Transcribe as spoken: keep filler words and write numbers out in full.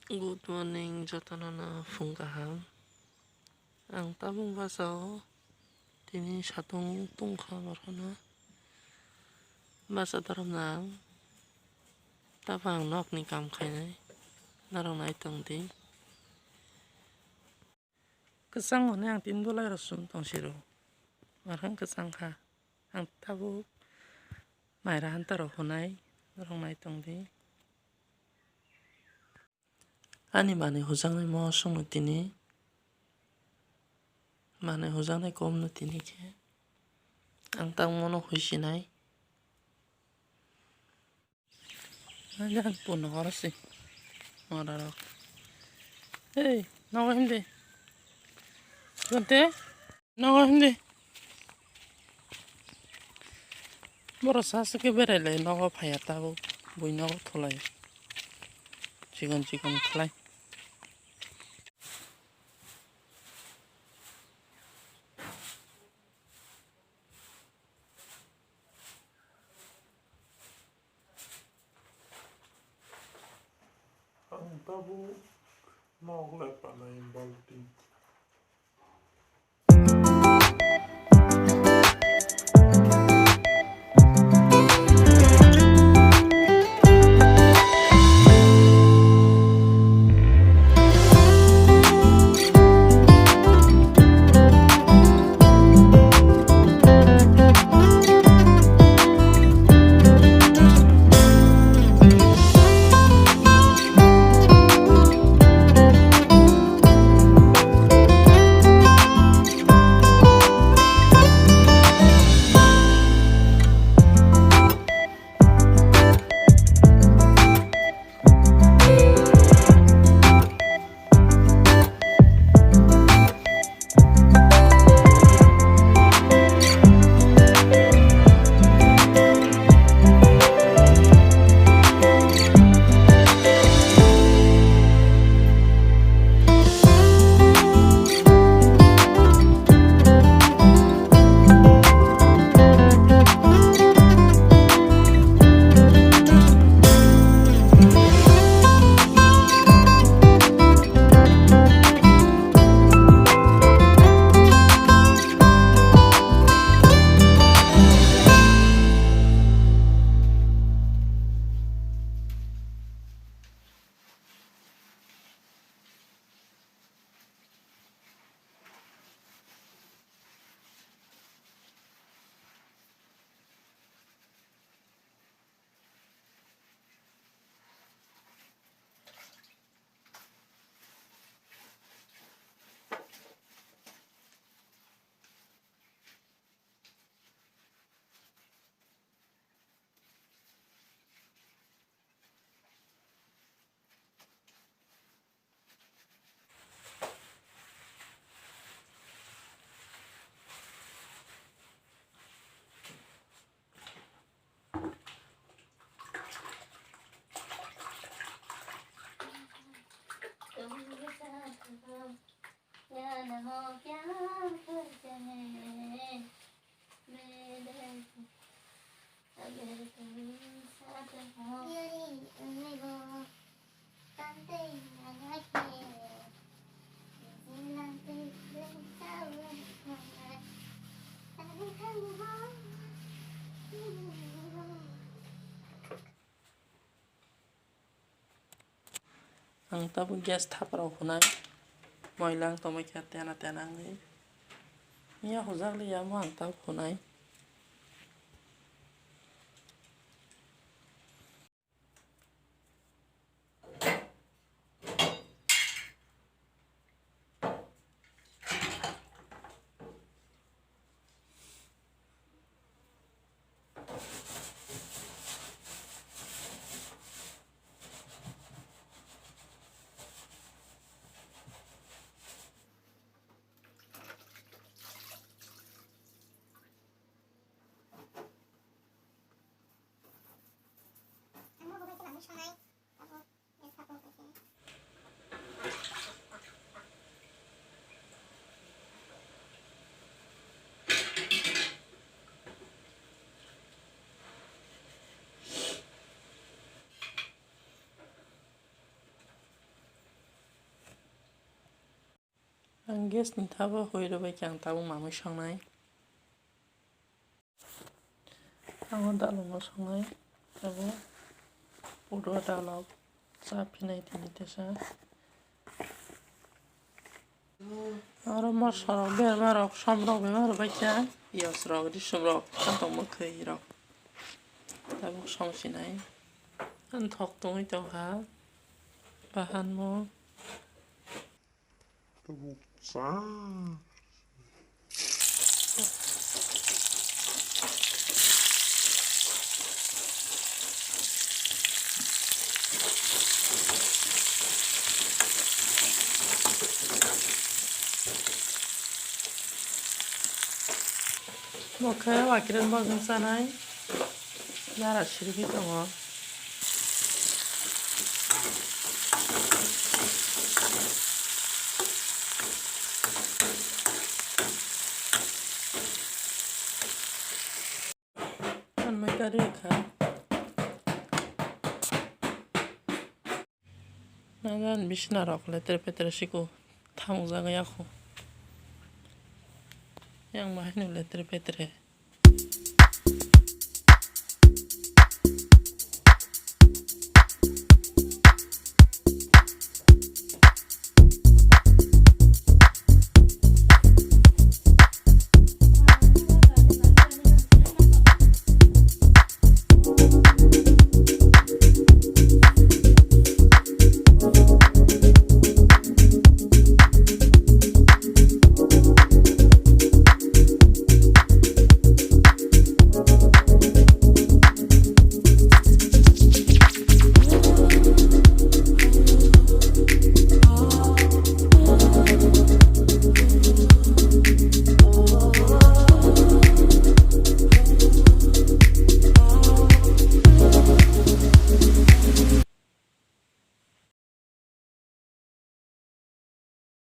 Good morning, jotono no phung kaham. Ang tabuk bachao tini satung tungkha borokno bacha doromna ang tabuk ang nokni kam khainai norok nai tongdi. Kwchang hwnwi ang tini bwlairok chum tong siro. Arang kwchang kha. Ang tabuk maira hanta rok hwnai norok nai tongdi. Ani manwi hujaknai mo songno tini. Manwi hujaknai komno tini khe. Ang tangmano huisinai. Ang puno horo si. Mora rok. Hey, nogo himdi. Gonte? Nogo himdi. Borok sa se khe berai lai nogo phaiya tabuk. Bui nogo thulai. Chikon chikon khlai. Ang tabuk nok lai panai balti. Ang tabuk gas thapra o hunai, moila wng tongmai kha tena tena wngwi. Miya hujak liya mo ang tabuk hunai. Ang gas ni thabo hoi rwbai khe ang tabuk mamui songnai. Ang o dalongo songnai, tabuk pudua dalok cha phinai tini tesa. Aro moso rok berma rok som rok bebak rok bai kha, piyaj rok, risum rok, chatong mwkhwi rok. Tabuk song sinai. Ang thok tongwi tongkha. Bahan mo. Tabuk cha. Bo khe wakiran bojong chanai. Nara sirigwi tongo. Ang mai kari kha. Nanan bisna rok letre petre siko thangjak ya kho. Yang bahai no letre petre.